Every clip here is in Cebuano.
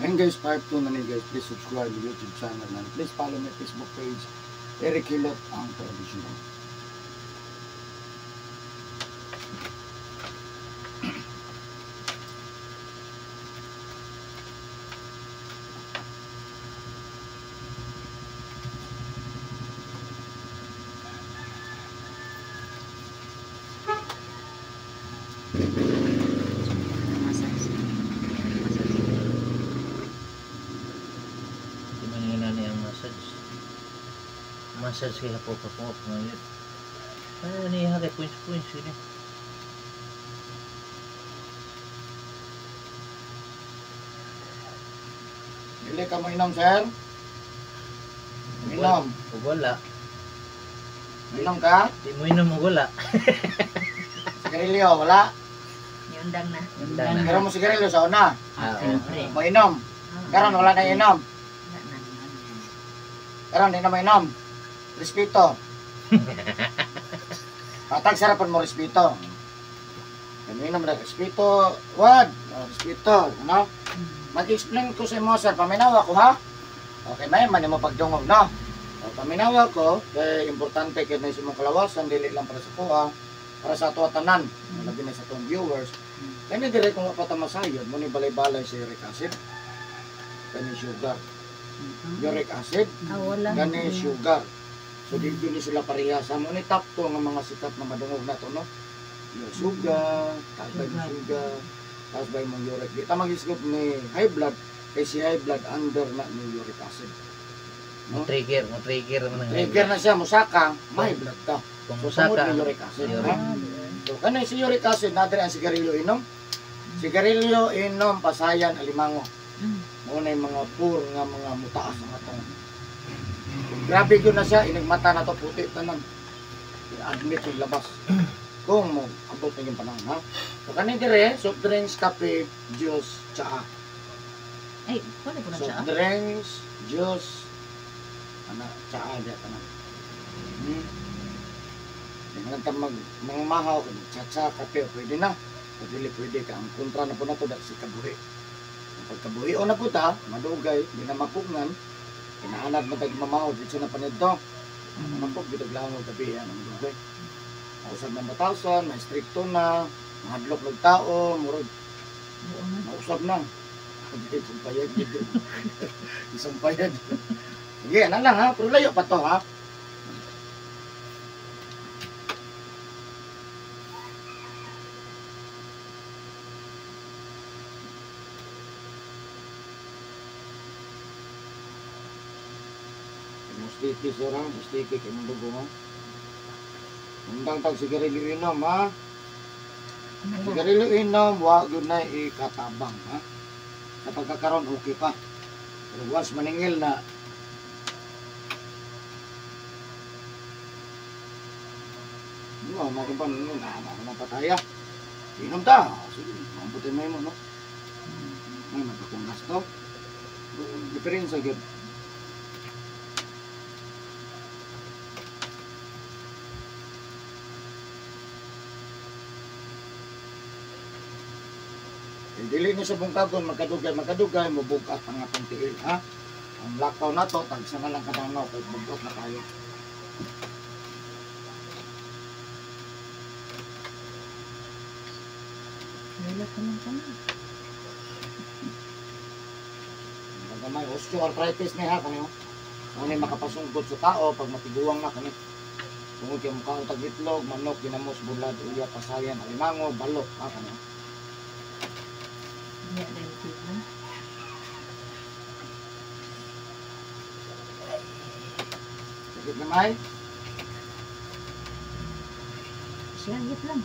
Ngayon guys, part 2 na ni guys. Please subscribe to YouTube channel and please follow my Facebook page, Eric Hilot, ang traditional. Massage. Massage. Di man yun na ang massage. Massage kay hapo pa po ngayon. Ano niya kay points points yun eh. Dili ka mo inom, sir? Inom. Ug wala. Inom ka? Di mo inom og wala. Sigarilyo, wala. Yundang na. Undang na. Pero mo sigarilyo sa una. Ah, oo. Siyempre. Mo inom. Karon wala na inom. Wala na. Karon di na mo inom. Respeto. Patag sarapan mo respeto. Kami inom na respeto. Wad, oh, respeto, ano? Mag-explain ko sa imo sir, paminawa ko ha. Okay, may man mo pagdungog no. O, paminawa ko kay importante kay na sa imong kalawasan dili lang para sa kuha, para sa ato tanan, labi na sa atong viewers. Kani dire kung wa pa ta masayod mo ni balay-balay sa uric acid. Kani sugar. Uric acid, Ah, wala. kani sugar. So di ni sila pareha sa mo ni top 2 nga mga sikat na madungog na to no. Yung sugar, taas ba yung sugar, taas ba yung uric. Di ta mag-isgot ni high blood kay si high blood under na ni uric acid. Mo trigger, mo trigger man ang Trigger na siya musaka, may blood ka. Kung So tungod musaka, ni uric acid. uric. Ha? So kanay si uric acid nadre ang sigarilyo inom. Sigarilyo inom pasayan alimango. Mao na yung mga poor nga mga mutaas ang atong. Kung grabe yun na siya, inigmata na to puti tanan. I-admit yung labas. Kung mo abot na yung panahon ha. So kani dire, soft drinks, kape, juice, tsaa. Ay, wala po na siya. Soft drinks, juice, ana, tsaa diya tanan. Di man ta mag mga mahaw, tsa kape, pwede na. Kung dili pwede ka, ang kontra na po na to, da, si kabuhi. Ang pagkabuhi o na po ta, madugay, di na mapugnan, kinaanad mo tag mamaw, dito na panidto. Mapug, bitag lang ang gabi, yan, ang madugay. Mausab na batasan, may stricto na, mahadlok ng tao, murag, Oo nga. mausab na. Isang payag. Isang payag. Sige, ano lang ha, pero layo pa to ha. Mustiki sir ha, mustiki kay mong dugo ha. Undang tag sigarilyo inom ha. Sigarilyo inom, wa gyud na ikatabang ha. Sa pagkakaroon, okay pa. Pero once maningil na, no, mga iba ninyo, na, na, pataya. Inom ta. Sige, mabuti mo mo, no? May magpakong gasto. Diferensya gyud. Eh, dili ni sa bungkagon, magkadugay, magkadugay, mubugat ang atong tiil, ha? Ang lakaw na to, tagsa na lang kadangaw, kay bugat na kayo. Wala ka man kami. Gamay, osteoarthritis ni ha, kanyo. Ano yung makapasungkot sa tao pag matiguang na kani. Tungod kay mukha tag itlog, manok, ginamos, bulad, uya, pasayan, alimango, balok, ha kanyo. Iya, dahil dito. Sakit gamay? Siyagit lang.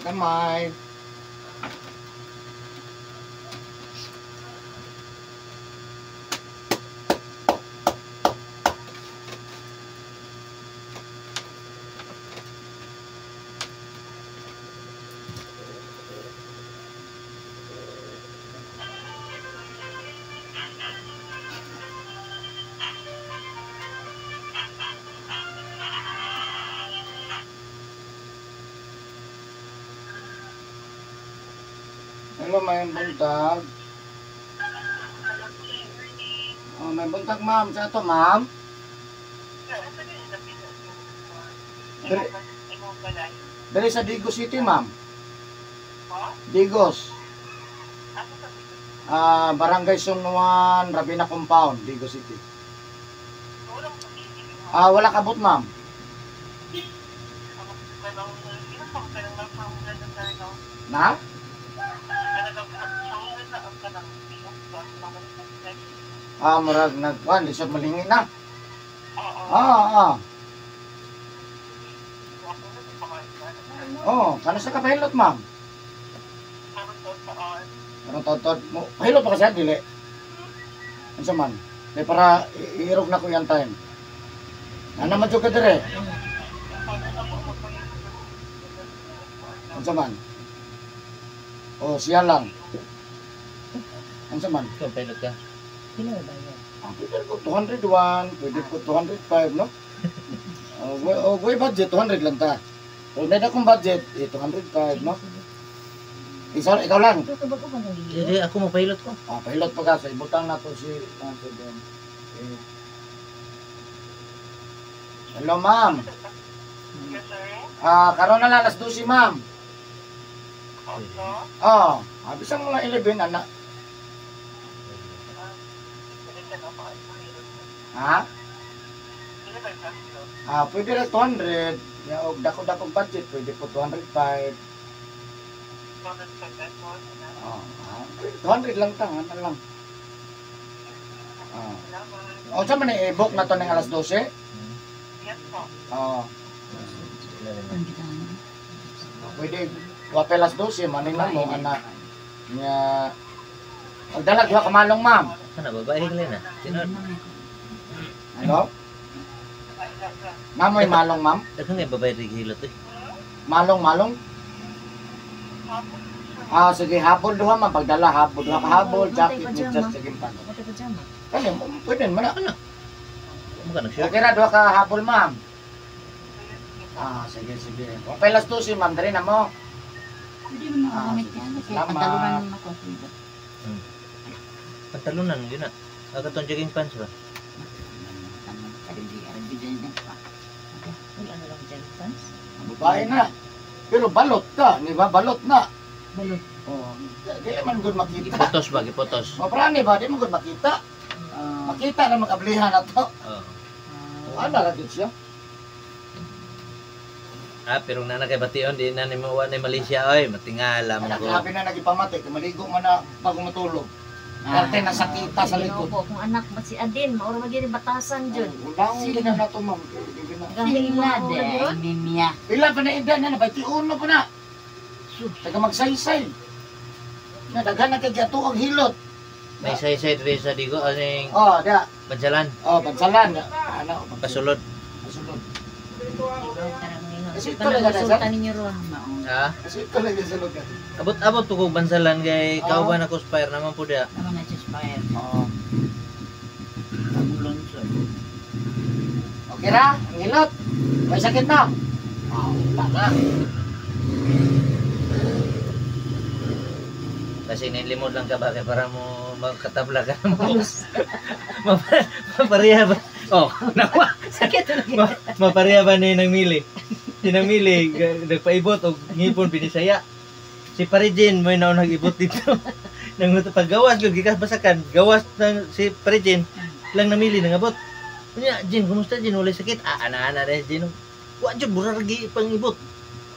Gamay. Hello, may buntag. Oh, may buntag, ma'am. Sa ato, ma'am? Dere, dere sa Digos City, ma'am. Digos. Ah, Barangay Sunuan, Rabina Compound, Digos City. Ah, wala kabot, ma'am. Na? Ah, murag nagkuan, lisod malingi na. Ah, ah. Oh, kano sa kapahilot, ma'am? Karong taon-taon mo. Pahilot pa kasi dili. Unsa man? Kay para iirog na ko yan time. Ana man jud ka dire. Unsa man? Oh, siya lang. Unsa man? Ikaw, pilot ka. Pila ba yan? Ah, pwede ko 201, pwede ko 205, no? Oh, way budget, 200 lang ta. Kung may akong budget, eh, 205, no? Ikaw, ikaw lang. Ito ba ko bang Hindi, ako mo pilot ko. Ah, pilot pa ka. So, ibutang na to si... Ah, si Ben. Eh. Hello, ma'am. Ah, karon na lang, alas 12, ma'am. Oh, bisang mga 11, anak. Ha? Ah, pwede rin 200. Ya, og dako-dakong budget, pwede po 205. Oh, ah, 200 lang ta, ano lang. Ah. O, sa man i-book na to ng alas 12? Oh. Pwede, wape alas 12, manin na mo, anak. Nya, pagdala, duha ka malong, ma'am. Ano, babae ka na. Sinod. Ano? Ma'am, may malong, ma'am? Daghan nga babae rin hilot eh. Malong, malong? Ah, sige, habol duha, ma'am. Pagdala, habol duha ka habol, jacket, medyas, sige, pa. Pati pajama. Kani, pwede man na. Ano? Mo ka nag-shirt? Okay ra, duha ka habol, ma'am. Ah, sige, sige. Okay, alas 12, ma'am. Dali na mo. Pwede mo nakagamit yan. Kasi Salamat. pantalunan naman ako. Pantalunan, yun na. Aga tong jogging pants ba? Wala na lang dyan, pants. Babae na. Pero balot ka, di ba? Balot na. Balot. Oh, di man gud makita. Gipotos ba? Gipotos. Maprani ba? Di man gud makita. Makita na makablihan na to. Oo. Oh, ano ra gid siya? Ah, pero nana kay bation di na ni mo ni Malaysia oy, matingala man Anak, ko. grabe na nagipamati. Kay maligo man na bago matulog. Parte na sakita sa likod. Ginoo ko, kung anak ba si Adin, mauro magyud batasan jud. Wala akong na to, ma'am. Sila de, Mimia. Pila pa na edad na, 21 pa na. Taga magsaysay. Na daghan na kay giato ang hilot. May saysay diri sa digo aning Oh, da. Bansalan, Oh, bansalan. Ano, pasulod. Pasulod. Kasi Kasi ito lang sultan ninyo ron. Ha? Kasi ito lang sa lugar. Abot-abot to kog Bansalan kay kauban ako spire naman po dia. Naman na siya spire. Oo. Ang lungsod. Okay ra? Ang hilot. May sakit na. Ah, wala na. Kasi nilimod lang ka ba kay para mo magkatabla ka mo. Mapareha ba? Oh, nawa. Sakit talaga. Mapareha ba ni nang mili? Si nang mili nagpaibot og ngipon binisaya. Si Parijin mo naon nag-ibot dito. Nang paggawas gyud gikas basakan, gawas nang si Parijin lang namili nangabot. Unya, Jin, kumusta Jin? Walay sakit? Ah, ana-ana na Jin. Wa jud mura lagi pang-ibot.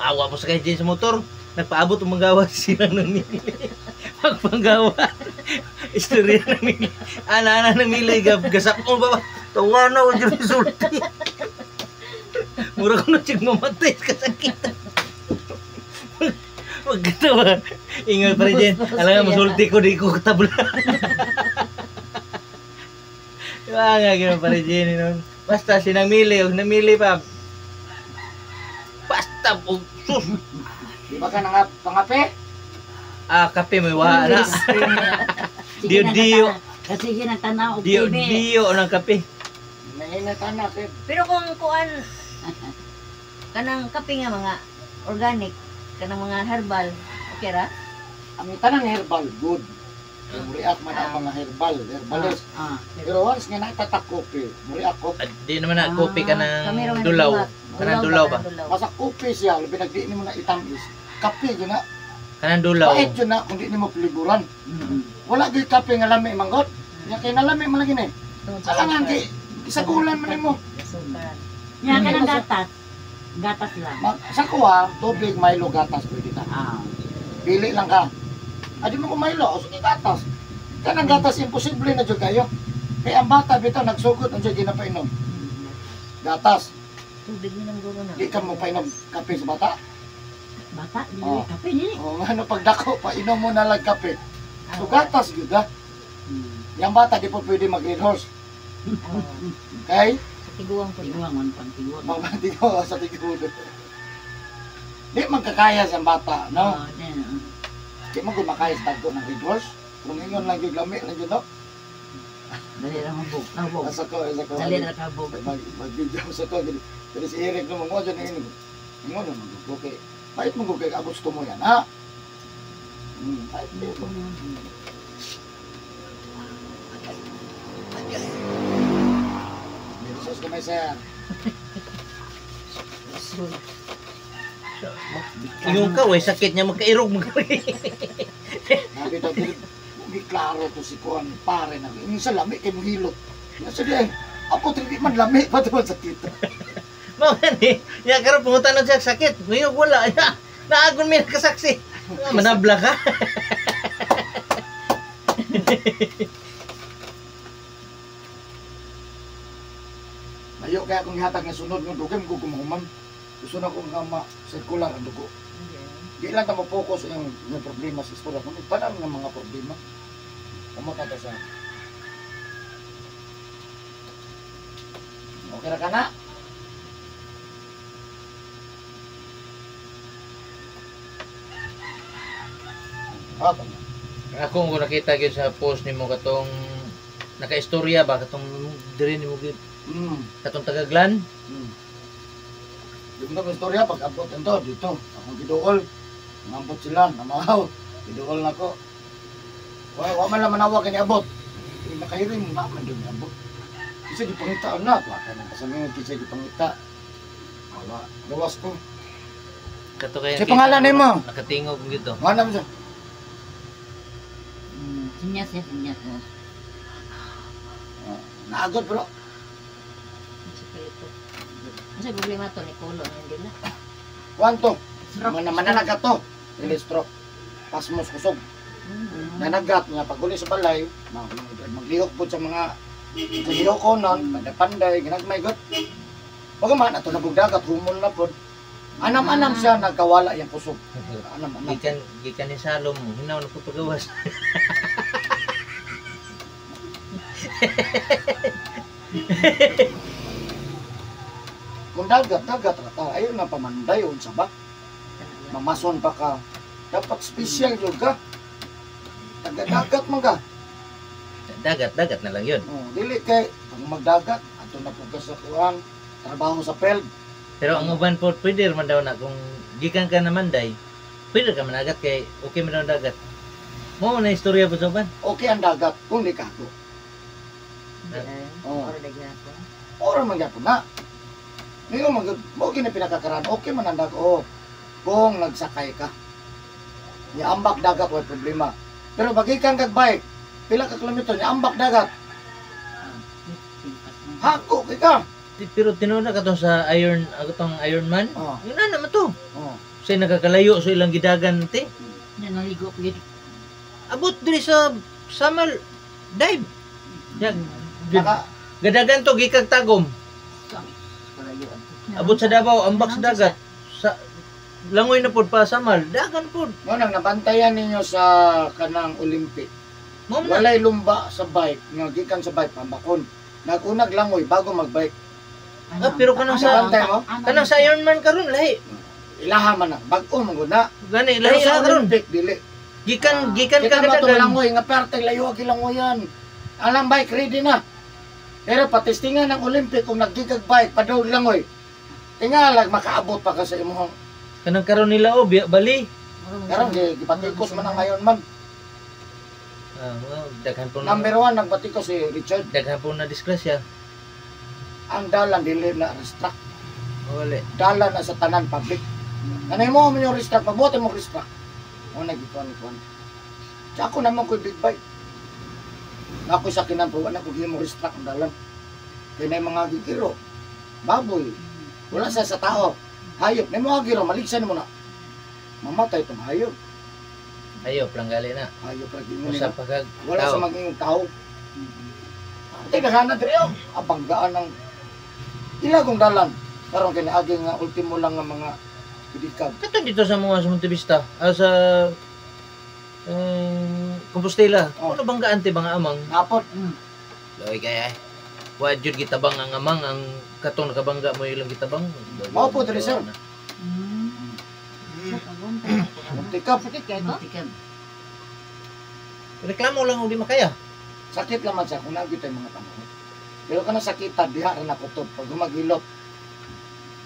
Awa mo sa kay Jin sa motor. Nagpaabot ang manggawas sila nang mili. Pagpanggawa. Istorya ng mili. Ana-ana ng mili. Gasak mo ba? Tawa na wa jud sulti. Mura ko na siyang mamatay sa kasakitan. Magkatawa. Ingat pa rin Jin. Alam nga, masulti ko, di ko katabla. Diba nga, gano'n pa rin Jin. Noon. Basta, sinamili, og namili pa. Basta, og sus. Di ba ka nang pangape? Ah, kape, may waha na. Sige Diyo, diyo. Kasi ginatanaw og Diyo, TV. diyo ng kape. Nahinatan na, kid. Pero kung kuan kanang kape nga mga organic, kanang mga herbal, okay ra? Ang tanang herbal good. Muriak man ang mga herbal, herbalist. Pero once nga natatak kopi, muriak ko. Di naman na kopi ka Kami ng raw dulaw. nagbuhat. Kanang dulaw ba? Basta kopi siya, labi nagdi nimo na itamis. Kape yun na. Kanang dulaw. Pait yun na kung di nimo piliburan. Wala gyud kape nga lami manggot. Nya kay nalami man lagi ni. Tungod sa Alangan sukar. kay isagulan man nimo. Sukar. Nya kanang gatas. Gatas lang. Sa kuha, tubig, Milo, gatas pwede ta. Pili lang ka. Adi mo ko Milo, o sige gatas. Kanang gatas imposible na jud kayo. Kay ang bata bitaw nagsugod unsa ginapainom. Gatas. Tubig ni nang guro na. Di ka mo painom kape sa bata. Bata, dili Oh. kape dili. O ano pagdako, painom mo na lang kape. So gatas gyud ah. Yang bata di po pwede mag red horse. Okay? Sa tiguang po. Tiguang man pang tiguang. Mamati ko sa tigudo. Di man kakaya sa bata, no? Oh, then, Di man gud makaya sa tagko ng red horse. Kung ingon lang gyud lami lang gyud no. Dali ra mabog. Kabog. Asa ko, asa ko. Dali ra kabog. Mag-video sa ko. Pero si Eric no mo dyan ingon. Ingon na mag okay. Pait mo kay abot mo yan, ha? Pait mo. Meron sos kamay, sir. Yung ka, way sakit niya magkairog mo. Nabi daw dili di klaro to si Kuan pare na. Yung sa lami kay muhilot. Yung sa di apo di man lami pa to sa kita. Mao gani. Ya karon pangutan siya sakit. Ngayon wala. Ya, naagon mi nakasaksi. Ah, manabla ka. Mayo kaya akong gihatag nga sunod nga dugay mo kumuhuman. Gusto na kong nga ma-circular ang dugo. Di lang ta mo-focus yung problema sa istorya kundi tanan nga mga problema. Kumot na to sa. Okay ra ka na? Okay. Ako kung nakita gyud sa post nimo katong nakaistorya ba katong diri nimo gyud katong tagaglan. Di mo na istorya pag abot ito dito. Akong giduol. Ngambot sila, namahaw. Giduol na ko. Wa man lang manawag kini abot. Nakahiring na man dun abot. Isa gipangitaan na. Wa ka nang kasamin kinsa gipangita. Wala, gawas ko. Kato kay Sa pangalan nimo? Nakatingog gyud to. Wala man siya. Sinyas siya, sinyas. Naagod pero Kasi problema to ni Kulo hindi na. Kwanto? Mananagat to. Release stroke. Pasmos kusog. Nanagat nga pag uli sa balay, maglihok po sa mga sa ko nun, panday-panday, ginagmay god. Pag man, ato na dagat, humol na po. Anam-anam siya, nagkawala yung kusog. Anam-anam. Gikan ni Salom, hinaw na po pagawas. Kung dagat, dagat rata, ayun na pamanday, unsa ba? Mamason pa ka. Dapat special yun ka. Taga-dagat man ka. Dagat, dagat na lang yun. Oh, dili kay pag magdagat, ato na po ka sa kuan, trabaho sa field. Pero ang uban po, pwede man daw na kung gikan ka na manday, pwede ka managat kay okay man daw ang dagat. Mo na istorya po sa uban. Okay ang dagat kung di kago. Oh. Oh. Ora man gyapon na. Ngayon mag mo kini pinakakaran, okay man ang dagat. Oh, kung nagsakay ka. Niambak dagat way problema. Pero bagikan kag bike, pila ka kilometro niambak dagat. Hako kay ka. Pero tinuod na katong sa Iron, katong Iron Man. Oh. Yun na naman to. Oh. Say nakakalayo sa ilang gidagan te. Yan, naligo ko yun. Abot diri sa Samal dive. Ya, Naka, gadagan to gikag Tagum. Abot sa Davao, ambak sa dagat. Sa langoy na pod pa Samal, dagan pod. mo nang nabantayan ninyo sa kanang Olympic. Mo man na. Walay lumba sa bike, nga gikan sa bike pambakon. Nagunag langoy bago magbike. Ah, pero kanang sa Bantay mo? kanang sa Iron Man karon lahi. Ilaha man na, bag-o man gud na. Gani Pero lahi sa lahi karon. Olympic dili. Gikan gikan Kita ka mo itong gadagan. langoy nga parte layo ang langoyan. Alam bike ready na. Pero patistingan ng Olympic kung naggigag bike padong langoy. Tingalag makaabot pa ka sa imong Kanang karon nila oh, bali. Karon gibatikos man ang ngayon man. Ah, mga daghan po na. Number 1 nagbatikos si Richard. Daghan po na disgrasya. Ang dalan dili na restract. Wala. Dalan na sa tanan public. Kanay mo man yung restract, pagbuhat mo restract. O nagikuan-ikuan. Sa ako naman ko'y big bike. Na ako'y sakinan pero wala ko gihimo restract ang dalan. Kaya na mga gigiro, baboy, wala sa tao. Hayop, na mga giro, maligsan mo na. Mamatay itong hayop. Ayo, planggali na. Hayop lagi mo Usa nila. pa kag Wala tao. sa maging tao. Ate, nagana dire oh. Abanggaan ng ilagong dalan. Karon kinaagi nga ultimo lang nga mga pedicab. Kato dito sa mga sa Montevista, sa Compostela. Oh. Ano bang gaante mga amang? Napot. Loy kay ay. Wa jud gitabang ang amang ang katong nakabangga mo ilang gitabang. Mao po diri, sir. Muntikap. Sakit kayo to? Tikab. Reklamo lang og di makaya. Sakit laman siya kung nagyo tayo mga panahon. Pero kanang sakitan, diha ra na kutob. Pag humagilot.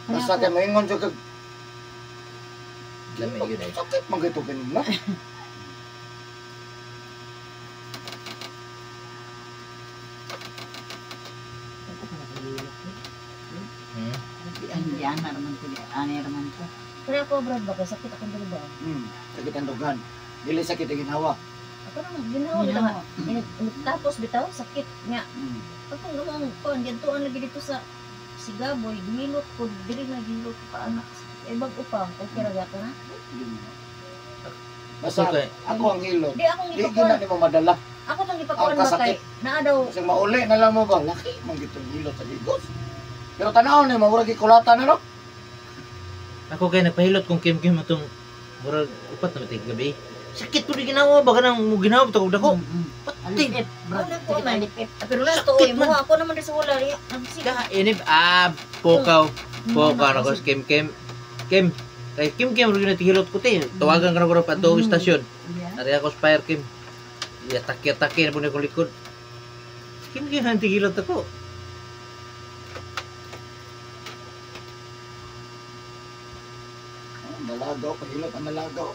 Basta kay moingon jud kag Lami yun eh. sakit man gito ganina. Hmm. Hindi ana raman ko. Ani raman ko. Pero ako abroad ba kay sakit akong diri ba? Sakit ang dugan. Dili sakit ang ginawa. Ako naman ginawa bitaw. Tapos bitaw sakit nga. Pagkong gamong kon didtoan lagi dito sa Sigaboy, gilot ko diri na gilot ko pa anak. Eh bag upa, okay ra gyapon na. Basta Okay. ako ang hilot. Di akong Di gyud gipakuan. na nimo madala. Ako tong gipakuan Ang ba kay kasakit. naa daw Kasi mauli na lang mo ba? Laki man gitong hilot sa ligos. Pero tanaw ni murag gikulatan na no. Ako kay nagpahilot kung kim-kim atong murag upat na matig gabi. Sakit po di ginawa ba kanang mo ginawa to dako. Pati. Alipip. Bro. Ano ko man? Alipip. Ah, pero lang to, Sakit oy, man. mo ako naman rin sa wala. Nagsig. Ka inib ah pokaw. Pokaw na ko kim kim. Kim. Kay kim kim rin natihilot ko te. Tawagan ka na ko pa to istasyon. Yeah. Ari ako sa fire kim. Yataki-yataki na po na akong likod. Kim kim ang tigilot ako. Oh, nalagaw, pahilot ang nalagaw.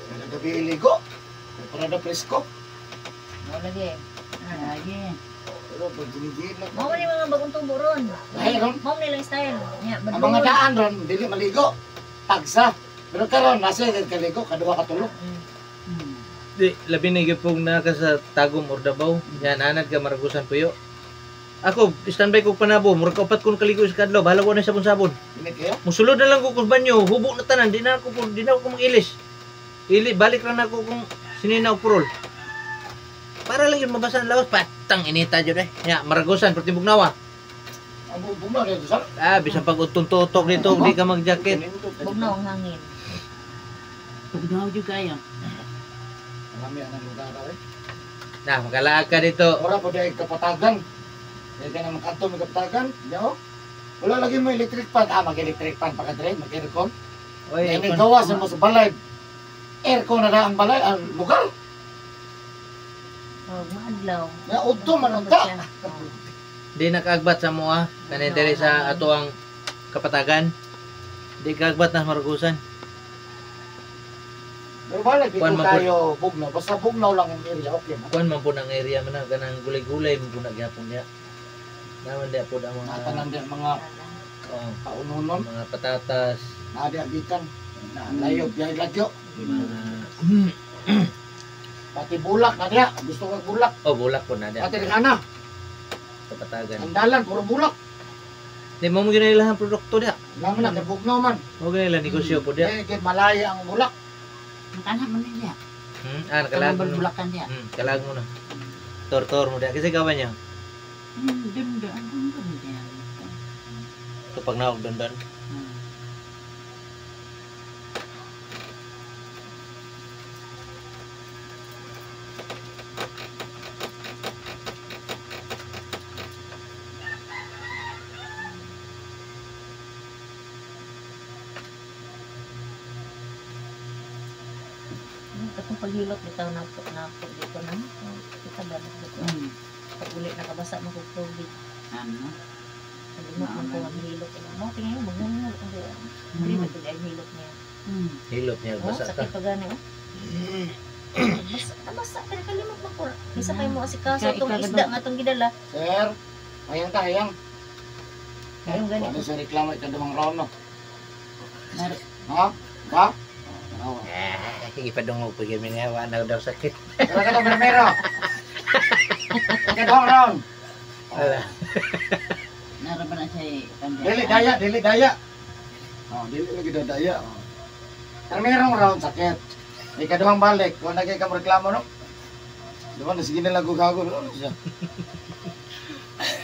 Kada gabi iligo. Para na presko. Mo lagi. Lagi. Pero pag ginigilot. Mao man yung mga bagong tubo ron. Ay, ron. Mao man nilang style. Nya, Ang mga daan ron, dili maligo. Tagsa. Pero karon nasa kag kaligo, kaduha ka tulo. Di, labi na gyud pong naka sa Tagum or Davao. Yan, anad ka maragusan puyo. Ako, standby ko panabo. Murag kaupat ko kaligo sa kadlaw. Bahala ko na sabon-sabon. Init kayo? Musulod na lang ko kung banyo. Hubo na tanan. Di na ako, di na ako mag-ilis. Ili, balik lang ako kung sininaw purol. Para lang yun mabasa ang lawas. Patang inita dyan eh. Ya, maragusan, pero timbog nawa. Ang bubong na dito, sir. Ah, bisan pag utong-tutok dito, di ka mag-jacket. Bugnaw ang hangin. Tugnaw jud kayo. Marami ang lugar daw eh. Na, makalaag ka dito. Ora po dahil kapatagan. Dahil ka na makato may kapatagan. Yo. Wala lagi mo electric fan. Ah, mag-electric fan pa ka dire, mag-aircon. Oy, May gawas mo sa balay. Aircon na na ang balay, ang lugar. Oh, maadlaw. Na udto man ang ta. Di nakaagbat sa mua. Kanin diri sa ato ang kapatagan. Di kaagbat na maragusan. Pero balay, di Kuan ko man po. tayo bugnaw. Basta bugnaw lang ang area, okay na. Kuan man po ng area man na kanang gulay-gulay man po na gyapon niya. Naman di po ang mga Natanan din ang mga oh, kaunonon. mga patatas, Naadi agikan. Na layo, biyay lagyo. mga Pati bulak na diya. Gusto ko bulak. oh bulak po na diya Pati rin na. kapatagan. Ang dalan, puro bulak. Di mo mo ginailahan ang produkto diya. Alam mo na, kay bugnaw man. Mo ginailan negosyo po diya. Eh, kay malaya ang bulak. Makanak man niya. Ah, nakalag mo. na. Bulakan niya. Kalag mo na. Tor-tor mo diya. Kasi gawa niya. Dun dun dun dun niya. Kapag naog dandan. Katong paghilot bitaw na po na po dito na. Kita ba dito? Pag uli nakabasa mo kog tubig. Ano? Kalimot man ko ang hilot. Mo tingin mo magnungol ang diya. Dili ba ay hilot niya. Hilot niya Oh, basa ka. sakit pa gani oh. Basa, basa pero kalimot man ko. Bisa kay mo asikaso Ika- tong ika isda nga tong gidala. Sir, hayang ta, hayang. Kayong gani. Ano sa reklamo ikaduhang round, no? Nar- Ha? Ha? Oh, tanawa. Ah, ipadungog pag yun nga, wala na daw sakit. Tara ka to, primero. Ikaduhang round. Wala. Nara ba na siya eh, pandya? Dili daya, dili daya. Oh, dili lagi daw daya. Oh. Primerong round sakit. Ikaduhang balik, kung nagay ka mo reklamo, no? Di ba, sige na lang gugago, no? Siya.